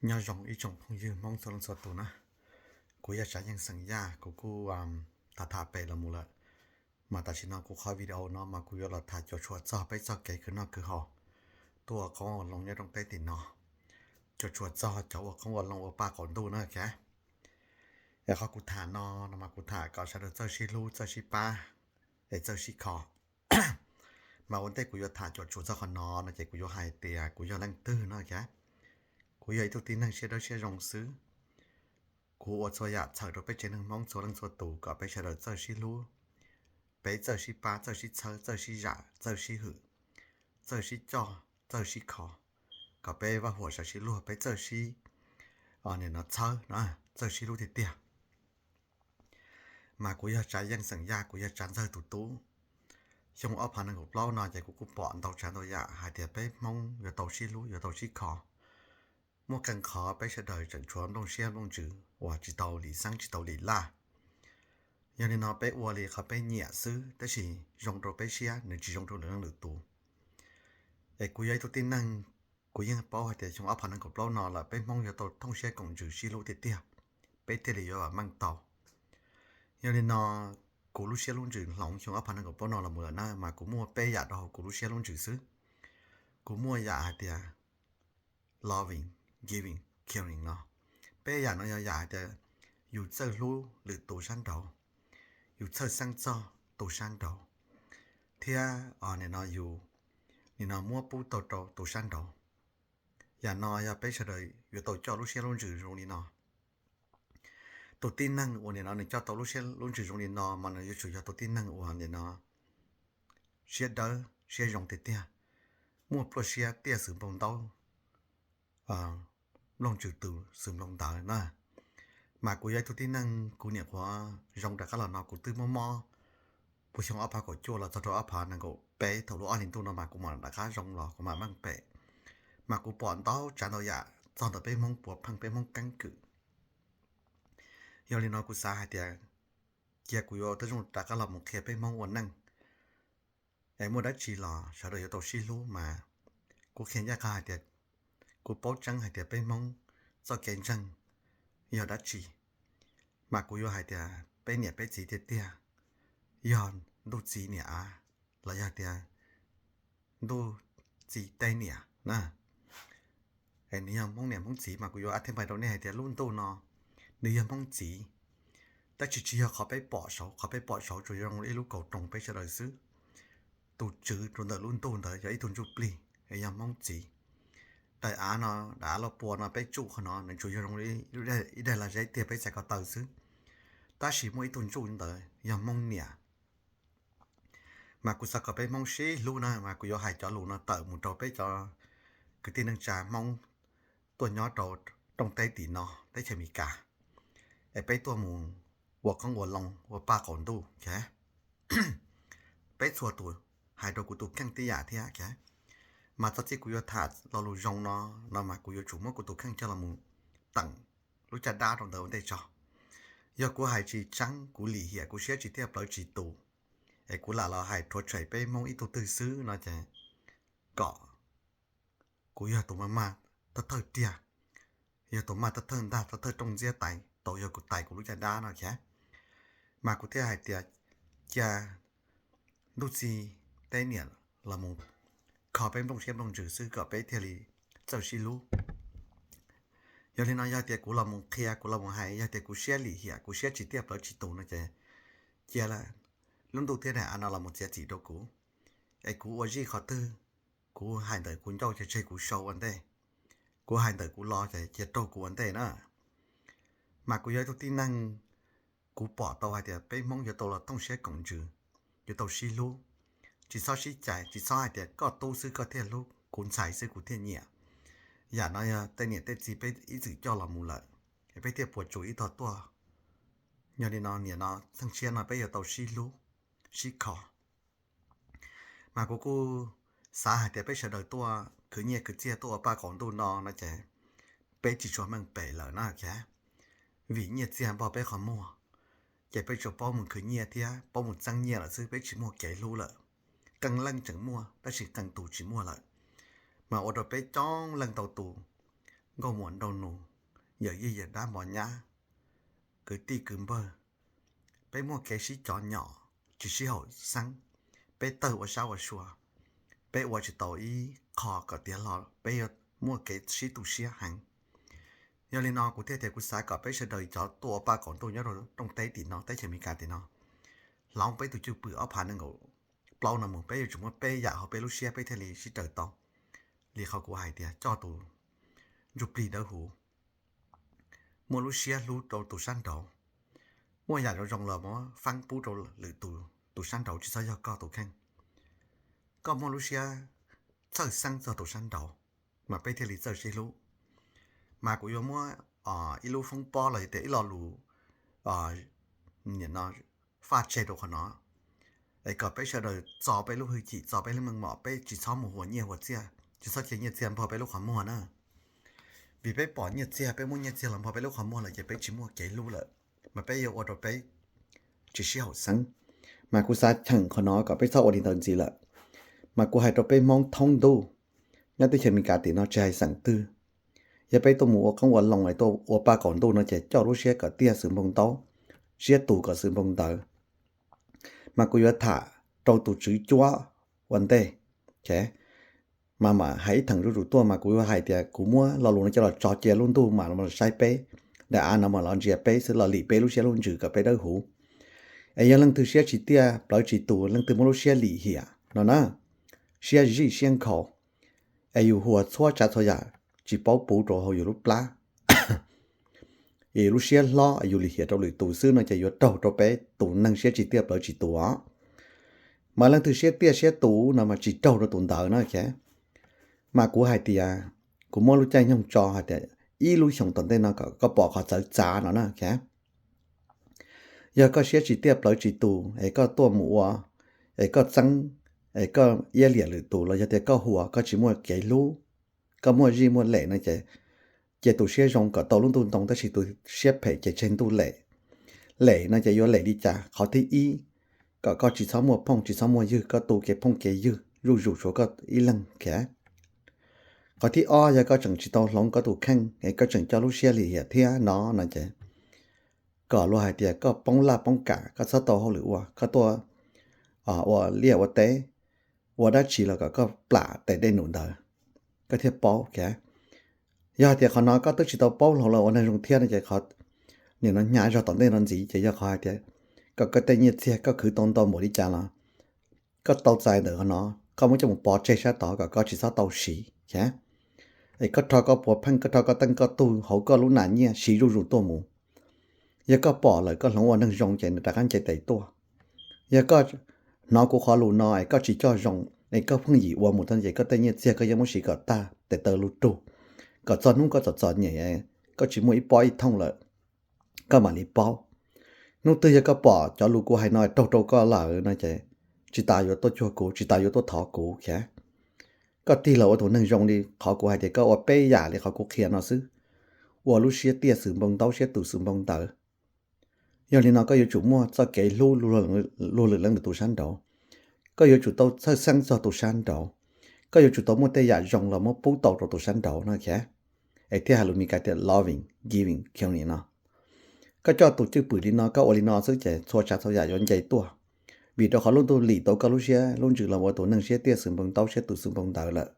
Nyob zoo ib tsoom phooj ywg Hmoob txhua leej txhua tus na. Kuv yog Tsav Yeej xeem Yaj, kuv kuj tham tham pem los mus lawm, mas tam sim no kuv qhov video no mas kuv yuav los tham cuam tshuam txog peb txoj kev khwv noj khwv haus tuaj ua qoob ua loo nyob rooj teb tim no, cuam tshuam txog cov ua qoob ua loo ua paj qaum ntuj na. Es qhov kuv tham no no mas kuv tham kom sawv daws txawj sib hlub, txawj sib pab, es txawj sib kho. Mas ua ntej kuv yuav tham cuam tshuam txog qhov no no ces kuv yuav hais tias kuv yog leej twg no. Kuv yog ib tug tib neeg siab dawb siab zoo xwb. Kuv ua txhua yam txhawm rau peb tsev neeg Hmoob txhua leej txhua tus kom peb sawv daws txawj sib hlub, peb txawj sib pab, txawj sib txhawb, txawj sib zam, txawj sib hwm, txawj sib coj, txawj sib kho, kom peb vaj huam sawv sib luag, peb txawj sib, nim no txhawb, txawj sib hlub tiag tiag. Mas kuv yog Tsav Yeej xeem Yaj, kuv yog Tsav Ntxawg tus tub. Xyoo ob phav nees nkaum plaub no ces kuv kuj pom ntau tsav ntau yam hais tias peb Hmoob yuav tau sib hlub, yuav tau sib kho. Muaj qee qhov peb sawv daws tseem tshuav nplooj siab nplooj ntsws uas tsis tau lim xeeb tsis tau lim laj. Yog li no peb ua li qhov peb nyiam xwb, tab sis zoo rau peb siab, nws tsis zoo rau lwm leej lwm tus. Es kuv yog ib tug tib neeg, kuv yeej paub hais tias xyoo ob phav nees nkaum plaub no lawm peb Hmoob yuav tau thooj siab koom ntsws sib hlub tiag tiag, peb thiaj li yuav vam meej tau. Yog li no, kuv lub siab lub ntsws hloov xyoo ob phav nees nkaum plaub no los mus lawm na, mas kuv muaj peb yam rau hauv kuv lub siab lub ntsws xwb. Kuv muaj yam hais tias loving, giving, caring no. Peb yam no yog yam hais tias yus txawj hlub lwm tus sab nraud, yus txawj xeeb txog tus sab nraud, thiab nim no yus nim no muab pub tau rau tus sab nraud. Yam no yog peb sawv daws yuav tau coj lub siab lub ntsws zoo li no. Tus tib neeg uas nim no nws coj tau lub siab lub ntsws zoo li no mas nws yuav tsum yog tus tib neeg uas nim no siab dawb siab zoo tiag tiag, muaj pluaj siab tiaj xwm npoo ntaub, nplooj ntsws tws xwm npoo ntawv na. Mas kuv yog ib tug tib neeg kuv nyuam qhuav zoo rov qab los no kuv twb mob mob puag xyoo ob phav kaum cuaj los txog rau ob phav nees nkaum peb thaum lub ob hlis ntuj no mas kuv mam rov qab zoo los kuv mam meej pem. Mas kuv pom ntau tsav ntau yam txog ntawm peb Hmoob puav pheej peb Hmoob keeb kwm. Yog li no kuv xav hais tias cia kuv yuav tej zoo rov qab los mus qhia peb Hmoob ua neej. Es muaj dab tsi los sawv daws yuav tau sib hlub mas kuv qhia ncaj qha hais tias kuv paub tseeb hais tias peb Hmoob txoj kev ntseeg yog dab tsi. Mas kuv yuav hais tias peb niam peb txiv tiag tiag yog ntuj txiv niam av los yog tias ntuj txiv teb niam na. Es nws yog Hmoob niam Hmoob txiv mas kuv yuav ab thiab npais rau nej hais tias lub ntuj no nws yog Hmoob txiv, tab sis tsis yog qhov peb pom saud, qhov peb pom saud tsuas yog zoo li ib lub kaus roos peb sawv daws xwb. Tus tswv rau ntawm lub ntuj ntawd yog ib tug ntsuj plig, yog Hmoob txiv. Daim av no, daim av loj pua no peb tsuj qhov no nws tsuas yog zoo li ib daim lag zeb tiag peb txais ko taw xwb, tab sis muaj ib tug ntsuj ntawd yog Hmoob niam. Mas kuv xav kom peb Hmoob sib hlub na, mas kuv yuav hais cov lus no tawm mus rau peb cov kwv tij neej tsa Hmoob tuaj nyob rau rooj teb tim no teb chaws Amelikas, es peb tuaj mus ua qoob ua loo ua paj qaum ntuj. Peb txhua tus hais rau kuv tus kheej tib yam thiab. Mas txog txij kuv yuav tham lo lus zoo no, no mas kuv yuav tsum muab kuv tus kheej coj los mus teem lub caj dab rau ntawd ua ntej tso. Yog kuv hais tsis tseeb, kuv lim hiam, kuv siab tsis tiaj plawv tsis tus, es kuv lam los hais rhuav tshem peb Hmoob ib tug twg xwb no ces kom kuv yog tus maj maj thawj thawj tiag, yog tus maj thawj thawj ntag, thawj thawj rooj ntxiab tais tau yog kuv tais kuv lub caj dab no. Mas kuv thiaj hais tias cia ntuj txiv teb niam los mus kho peb nplooj siab nplooj ntsws xwb kom peb thiaj li txawj sib hlub. Yog li no yog tias kuv los mus qhia, kuv los mus hais, yog tias kuv siab lim hiam, kuv siab tsis tiaj plawv tsis tus no ces cia lub ntuj thiab daim av no los mus txiav txim rau kuv. Es kuv ua zij qhov twg, kuv hais ntawm kuv ncauj ces tseg kuv sau ua ntej, kuv hais ntawm kuv los ces cia raug kuv ua ntej na. Mas kuv yog ib tug tib neeg, kuv pom tau hais tias peb Hmoob yuav tau los thooj siab koom ntsws, yuav tau sib hlub, tsis txhob sib cais, tsis txhob hais tias koj tub xwb koj thiaj hlub, kuv ntxhais xwb kuv thiaj nyiam. Yam no yog tej niam tej txiv peb ib txwm coj los mus lawm, es peb thiaj puas tsuas ib tog tuaj. Yog li no nim no txheej tshiab no peb yuav tau sib hlub, sib kho. Mas kuv kuj xav hais tias peb sawv daws tuaj khwv nyiaj khwv txiaj tuaj ua paj qaum ntuj no no ces peb tsis tshua meej pem lawm na. Vim nyiaj txiag npog peb qhov muag, ces peb tsuas paub mus khwv nyiaj thiab paub mus txeeb nyiaj lawm xwb, peb tsis muaj kev hlub lawm. Qee leej tseem muaj tab sis qee tus tsis muaj lawm. Mas ua rau peb coob leej ntau tus Nkauj muam nraug nus, yawm yij yawm dab mos nyab, kwv tij kwv npawg, peb muaj kev sib cov nyom, tsis sib haum xeeb, peb tawg ua sab ua sua, peb ua tsis tau ib qho kom tiav hlo, peb yuav muaj kev sib tu siab heev. Yog li no kuv thiaj tias kuv xav kom peb sawv daws cov tuaj ua paj qaum ntuj nyob rau rooj teb tim no, teb chaws Amelikas tim no, hloov peb tus cwj pwm ob phav nees nkaum plaub no mus, peb yuav tsum muaj peb yam hauv peb lub siab peb thiaj li sib raws tau. Li qhov kuv hais tias coj tus ntsuj plig dawb huv, muaj lub siab hlub rau tus sab nraud, muaj yam zoo zoo los muab faab pub rau lwm tus, tus sab nraud tsis txhob yog koj tus kheej. Koj muaj lub siab txhawj xeeb txog tus sab nraud, mas peb thiaj li txawj sib hlub. Mas kuv yuav muab ib lub foob pob los yog tias ib lo lus faj tseg rau qhov no, es kom peb sawv daws txo peb lub hwj chim, txo peb lub meej mom, peb tsis txhob mus huas nyiaj huas txiaj, tsis txhob cia nyiaj txiag npog peb lub qhov muag na. Vim peb pom nyiaj txiag, peb muab nyiaj txiag los npog peb lub qhov muag lawm ces peb tsis muaj kev hlub lawm, mas peb yuav ua rau peb tsis sib haum xeeb. Mas kuv xav cheem qhov no kom peb txhob ua li ntawd ntxiv lawm. Mas kuv hais rau peb Hmoob thoob ntuj nyob teb chaws Amelikas tim no tsis hais xeem twg, yog peb tuaj mus ua qoob ua loo es tuaj ua paj qaum ntuj no ces coj lub siab kom tiaj xwm npoo ntaub, siab tus kom xwm npoo ntawv. Mas kuv yuav tham rau tus tswv cuab ua ntej, mas mam hais ib theem zuj zus tuaj. Mas kuv yuav hais tias kuv muab lo lus no coj los tso cia lub ntuj mam los saib peb, daim av no mam los ntsia peb xwb, los lim peb lub siab lub ntsws kom peb dawb huv. Es yog leej twg siab tsis tiaj plawv tsis tus, leej twg muaj lub siab lim hiam no na, siab zij siab nkhaus, es yus huas txhua tsav txhua yam tsis paub puv rau hauv yus lub plab, es yus lub siab hlob, yus lim hiam rau lwm tus xwb no ces yuav raug rau peb tus neeg siab tsis tiaj plawv tsis tus os. Mas leej twg siab tiaj siab tus no mas tsis raug rau tus ntawd no. Mas kuv hais tias, kuv muab lub caij nyoog tso hais tias ib lub xyoos tom ntej no kom koj pom qhov txawv txav no na. Yog koj siab tsis tiaj plawv tsis tus es koj tuaj mus ua, es koj txeeb, es koj iab liam lwm tus los yog tias koj huas koj tsis muaj kev hlub, koj muaj zij muaj lem no ces, ces tus siab zoo kom tau lub ntuj ntoo tab sis tus siab phem ces tseg ntuj lem. Lem no ces yuav lem li cas? Qhov thib ib, kom koj tsis txhob muaj phooj tsis txhob muaj ywg, koj tu kev phooj kev ywg zuj zus tshuav koj ib leeg. Qhov thib ob, yog koj tseem tsis tau hloov koj tus kheej es koj tseem coj lub siab lim hiam thiab no no ces, kom luag hais tias koj poob laj poob kam, koj txhob tau hauj lwm ua, koj tuaj ua liaj ua teb, ua dab tsi los kom koj plam tes dej num ntawd, koj thiaj paub. Yog hais tias qhov no koj twb tsis tau paub hloov los ua neeg zoo thiab no ces qhov nim no hnyav zog tom ntej no ntxiv ces yog qhov hais tias kom koj tej nyiaj txiag koj khwv tau ntau npaum li cas los koj tau txais ntawm qhov no, koj muab coj mus pov tseg sab tod kom koj tsis txhob tau siv. Es koj rho koj puav pheej, koj rho koj teej koj tug hauv koj lub nas nyiaj siv zuj zus tuaj mus. Yog koj pom lawm koj hloov ua neeg zoo ces nws rov qab nce tes tuaj. Yog koj hnov kuv qhov lus no es koj tsis coj zoo es koj pheej yim ua mus tag ces koj tej nyiaj txiag koj yeej muab siv kom tag tes taw lug rug, kom txog hnub koj txom txom nyem, koj tsis muaj ib pob ib thooj lawm, koj mam li paub. Hnub twg yog koj pom cov lus kuv hais no raug rau koj lawm no ces tsis tas yuav tuaj cuag kuv, tsis tas yuav tuaj thov kuv. Koj tig los ua tus neeg zoo li qhov kuv hais tias koj ua peb yam li qhov kuv qhia no xwb, ua lub siab tiaj xwm npoo ntaub, siab tus xwm npoo ntawv. Yog li no koj yuav tsum muaj txoj kev hlub luag lwm leej lwm tus sab nraud. Koj yuav tsum tau txhawj xeeb txog tus sab nraud. Koj yuav tsum tau muaj tej yam zoo los muab pub tau rau tus sab nraud no. Es thiaj hais lus Mis Kas tias loving, giving, caring no. Koj coj tus cwj pwm li no, koj ua li no xwb ces txhua tsav txhua yam yuav nce tuaj. Vim rau qhov lub ntuj lim tau koj lub siab lub ntsws los ua tus neeg siab tiaj xwm npoo ntaub, siab tus xwm npoo ntawv lawm,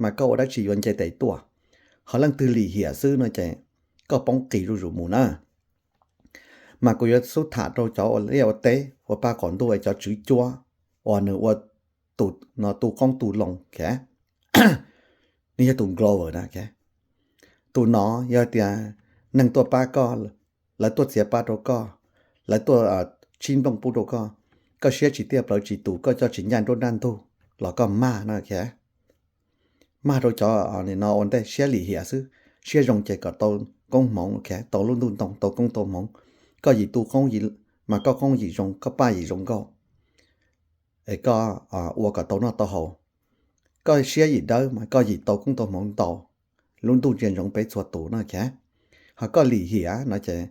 mas koj ua dab tsi yuav nce tes tuaj. Qhov leej twg lim hiam xwb no ces koj poob qis zuj zus mus na. Mas kuv yuav xub tham rau cov ua liaj ua teb, ua paj qaum ntuj es cov tswv cuab uas nws ua tus no tu qoob tu loo. Nws yog tus Glover na. Tus no yog tias neeg tuaj pab koj, lawv tuaj txiav paj rau koj, lawv tuaj tsib nplooj pub rau koj, koj siab tsis tiaj plawv tsis tus, koj coj tsis ncaj nruab nrab ntug los koj mag no. Mag rau cov no ua ntej siab lim hiam xwb, siab zoo ces kom tau koob hmoov, tau lub ntuj ntoo, tau koob tau hmoov. Koj yim tu qoob, mas koj qoob yim zoo, koj paj yim zoo nkauj, es koj ua kom tau noj tau haus. Koj siab yim dawb mas koj yim tau koob tau hmoov ntau, lub ntuj ntsia ntsoov peb txhua tus no. Ho koj lim hiam no ces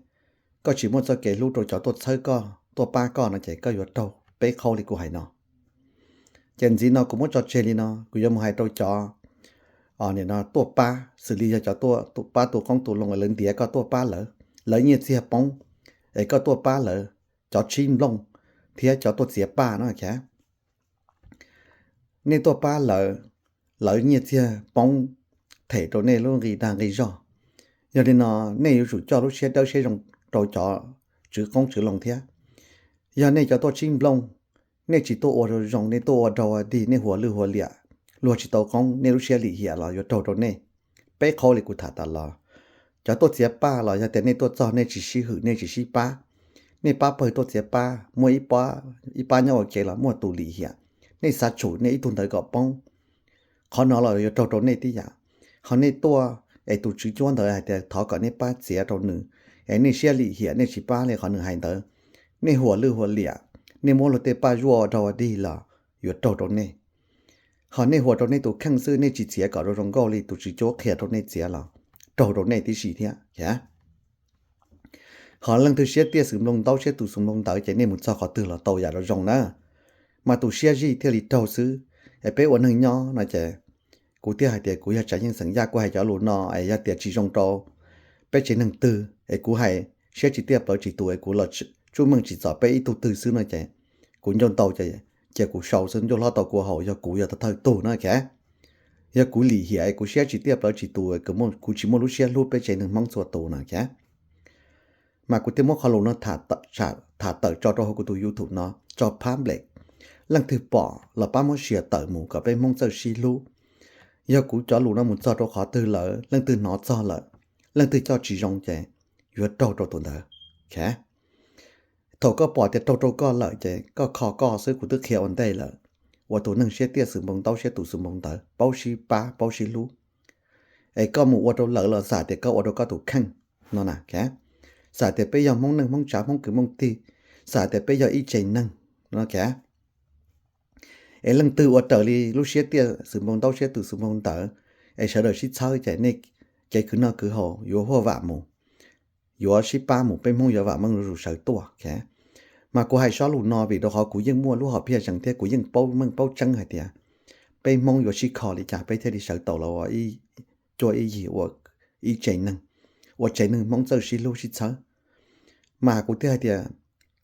koj tsis muaj txoj kev hlub rau cov tuaj txhawb koj, tuaj pab koj no ces koj yuav raug peb qhaub li kuv hais no. Ces ntxiv no kuv muab tso tseg li no, kuv yuav mus hais rau cov tuaj pab, xws li yog cov pab tu qoob tu loo lawv ntiav koj tuaj pab lawv, lawv nyiaj txiag poob, es koj tuaj pab lawv, cov tsib nplooj thiab cov tuaj txiav paj no, nej tuaj pab lawv, lawv nyiaj txiag poob them rau nej lub nqi dag nqi zog. Yog li no nej yuav tsum coj lub siab dawb siab zoo rau cov tswv qoob tswv loo thiab. Yog nej cov tuaj tsib nplooj, nej tsis tuaj ua zoo, nej tuaj ua rau dig, nej huas lwj huas liam, luag tsis tau qoob, nej lub siab lim hiam los yuav raug rau nej. Peb qhov li kuv tham tas los, cov tuaj txiav paj los yog tias nej tuaj txog nej tsis sib hwm nej tsis sib pab, nej pab pawg tuaj txiav paj muaj ib pab nyob ua ke los muaj tus lim hiam, nej xav tshum nej ib tug ntawd kom poob, qhov no los yuav raug rau nej tib yam. Ho nej tuaj es tus tswv cuab ntawd hais tias thov kom nej pab txiav rau nws, es nej siab lim hiam nej tsis pab li qhov nws hais ntawd, nej huas lwj huas liam, nej muab luag tej paj zuaj ua rau ua dig los yuav raug rau nej. Ho nej huas rau nej tus kheej xwb, nej tsis txiav kom zoo zoo nkauj li tus tswv cuab qhia rau nej txiav los raug rau nej tib si thiab. Ho leej twg siab tiaj xwm nplooj ntaub siab tus xwm nplooj ntawv ces nej mus txog qhov twg los tau yam zoo zoo na. Mas tus siab zij thiaj li raug xwb. Es peb ua neeg nyob no ces kuv thiaj hais tias kuv yog Tsav Yeej xeem Yaj, kuv hais cov lus no es yog tias tsis zoo rau peb tsev neeg twg es kuv hais siab tsis tiaj plawv tsis tus es kuv los tsuj meej tsis txom peb ib tug twg xwb no ces kuv ncauj ntau ces cia kuv sau xwb, ncauj hlob tau kua haum, yog kuv yog thawj tug no khev. Yog kuv lim hiam es kuv siab tsis tiaj plawv tsis tus, kuv tsis muaj lub siab hlub peb tsev neeg Hmoob txhua tus no khev. Mas kuv thiaj muab qhov lus no tham tawm tso rau hauv kuv tus YouTube no tso public, leej twg pom los pab muab share tawm mus kom peb Hmoob txawj sib hlub. Yog kuv cov lus no mus txog rau qhov twg lawm, leej twg hnov txog lawm, leej twg coj tsis zoo ces yuav raug rau tus ntawd. Thaum koj pom tias raug rau koj lawm ces koj kho koj xwb, kuv twb qhia ua ntej lawm. Ua tus neeg siab tiaj xwm npoo ntaub siab tus xwm npoo ntawv, paub sib pab paub sib hlub. Es koj mus ua rau lawv los xam tias koj ua rau koj tus kheej no na. Xam tias peb yog Hmoob neej Hmoob tsav Hmoob kwv Hmoob tij, xam tias peb yog ib tse neeg no. Es leej twg ua raws li lub siab tiaj xwm npoo ntaub siab tus xwm npoo ntawv, es sawv daws sib txhawb ces nej kev khwv noj khwv haus yuav huaj vam mus, yuav sib pab mus, peb Hmoob yuav vam meej zuj zus sawv tuaj. Mas kuv hais sob lus no vim rau qhov kuv yeej muaj lub hom phiaj zees thiab kuv yeej paub meej paub tseeb hais tias peb Hmoob yuav sib kho li cas peb thiaj li sawv tau los ua ib cuab ib yig ua ib tse neeg, ua tsev neeg Hmoob txawj sib hlub sib txhawb. Mas kuv thiaj hais tias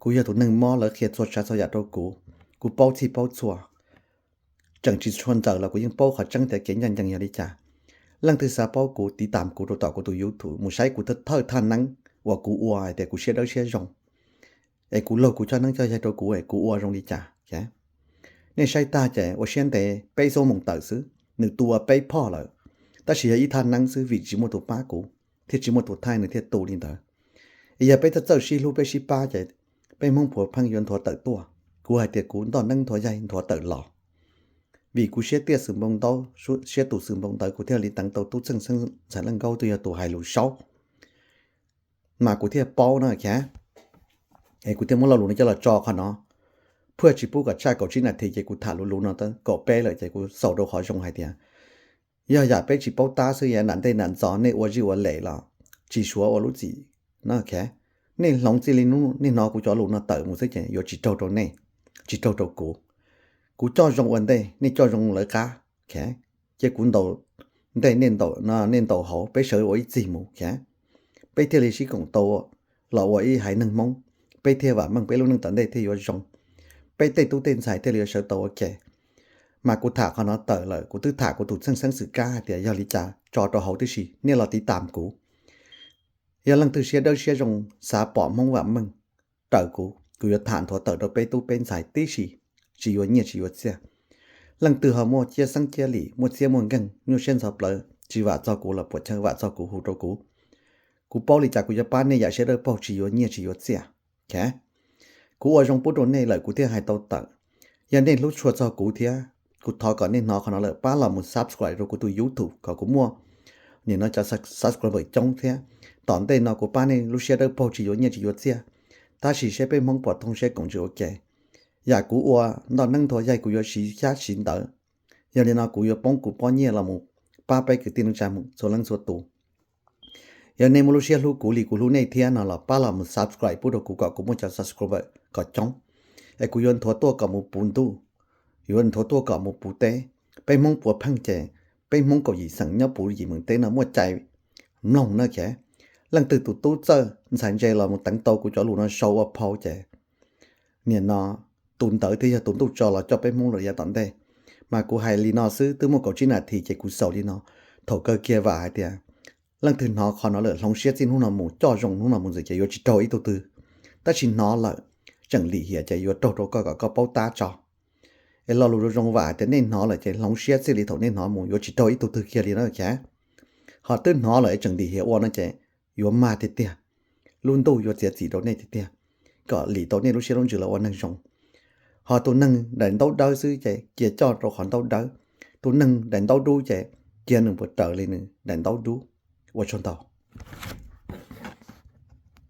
kuv yog tus neeg mob lawv qhia txhua tsav txhua yam rau kuv, kuv paub txhij paub txhua, tseem tsis tshua ntxaws los kuv yeej paub qhov tseeb tias kev ncaj ncees yog li cas. Leej twg xav paub kuv tiv tam kuv rau tom kuv tus YouTube mus saib kuv thawj thaj neeb uas kuv ua hais tias kuv siab dawb siab zoo, es kuv laug kuv coj neeb coj yaig rau kuv es kuv ua zoo li cas. Nej saib tag ces ua siab ntev peb xuab moos tawm xwb, nws tu ua peb phoj lawm, tab sis yog ib thaj neeb xwb vim tsis muaj tus pab kuv thiab tsis muaj tus thaij nws thiaj tu li ntawd. Es yog peb txawj txawj sib hlub peb sib pab ces peb Hmoob puav pheej yuav nthuav tawm tuaj. Kuv hais tias kuv ntoj neeb nthuav yaig nthuav tawm los, vim kuv siab tiaj xwm npoo ntaub siab tus xwm npoo ntawv kuv thiaj li teev tau tub txeej xeeb ntxhais Leej Nkaub twb yog tus hais lus saub. Mas kuv thiaj paub no khev. Es kuv thiaj muab lo lus no coj los tso qhov no. Phuaj tsis pub kom tshaj kaum tsib nas this ces kuv tham lus lus no kaum peb lawm ces kuv xaus rau qhov zoo hais tias yog yam peb tsis paub tab xwb, yam nram ntej nram ntxov nej ua zij ua lem los tsis suav ua lub txim no khev. Nej hloov txij li hnub nej hnov kuv cov lus no tawm mus xwb ces yuav tsis raug rau nej, tsis raug rau kuv. Kuv coj zoo ua ntej, nej coj zoo lawv qab khev. Ces kuv ntaus ntej, nej ntaus hauv, peb sawv ua ib txij mus khev. Peb thiaj li sib koom tau los ua ib haiv neeg Hmoob, peb thiaj vam meej, peb lub neej tom ntej thiaj yuav zoo, peb tej tub tej ntxhais thiaj li yuav sawv tau ua ke. Mas kuv tham qhov no tawm lawm, kuv twb tham kuv tus txheej xeeb xwm kab hais tias yog li cas tso rau hauv tib si, nej los tiv tam kuv. Yog leej twg siab dawb siab zoo xav pom Hmoob vam meej raws kuv, kuv yuav tham nthuav tawm rau peb tub peb ntxhais tib si, tsis yuav nyiaj tsis yuav txiaj. Leej twg ho muaj ciaj xeeb ciaj lim, muaj txiaj muaj nkeeg, nyuaj siab ntxhov plawv, tsis vam txog kuv los puam chawj vam txog kuv hu rau kuv. Kuv paub li cas kuv yuav pab nej yam siab dawb paug tsis yuav nyiaj tsis yuav txiaj. Kuv ua zoo pub rau nej lawm kuv thiaj hais tau tawm. Yog nej hlub tshua txog kuv thiab, kuv thov kom nej hnov qhov no lawm pab los mus subscribe rau kuv tus YouTube kom kuv muaj nim no cov subscriber coob thiab. Tom ntej no kuv pab nej lub siab dawb paug tsis yuav nyiaj tsis yuav txiaj, tab sis seb peb Hmoob puas thooj siab koom ntsws ua ke. Yam kuv ua ntoj neeb nthuav yaig kuv yuav siv xyab siv ntawv. Yog li no kuv yuav poob kuv pob nyiaj los mus pab peb kwv tij neej tsa txhua leej txhua tus. Yog nej muaj lub siab hlub kuv li kuv hlub nej thiab no los pab los mus subscribe pub rau kuv kom kuv muaj cov subscriber kom coob, es kuv yuav nthuav tuaj kom mus puv ntuj, yuav nthuav tuaj kom mus puv teb. Peb Hmoob puav pheej ces peb Hmoob kaum yim xeem nyob puv yim meem teb no muaj cai mloog na ces, leej twg tus tub txawj ntxhais ntse los mus teev tau kuv cov lus no sau ua phau ces, nim no tus ntawd thiaj yog tus ntuj tso los coj peb Hmoob lawm yav tom ntej. Mas kuv hais li no xwb, twb muaj kaum tsib nas this ces kuv xaus li no. Thaum kawg kiag vam hais tias leej twg hnov qhov no lawm hloov siab txij hnub no mus coj zoo hnub no mus ntxiv ces yuav tsis raug ib tug twg. Tab sis hnov lawm tseem lim hiam ces yuav raug rau koj kom koj paub tab tso. Es lo lus zoo zoo vam hais tias nej hnov lawm ces hloov siab txij li thaum nej hnov mus yuav tsis raug ib tug twg kiag li na ces. Ho twb hnov lawm es tseem lim hiam ua no ces yuav mag tiag tiag, lub ntuj yuav txiav txim rau nej tiag tiag, kom lim tau nej lub siab lub ntsws los ua neeg zoo. Ho tus neeg daim ntaub dawb xwb ces cia coj rau qhov ntaub dawb, tus neeg daim ntaub dub ces cia nws puas raws li nws daim ntaub dub. Ua tsaug ntau.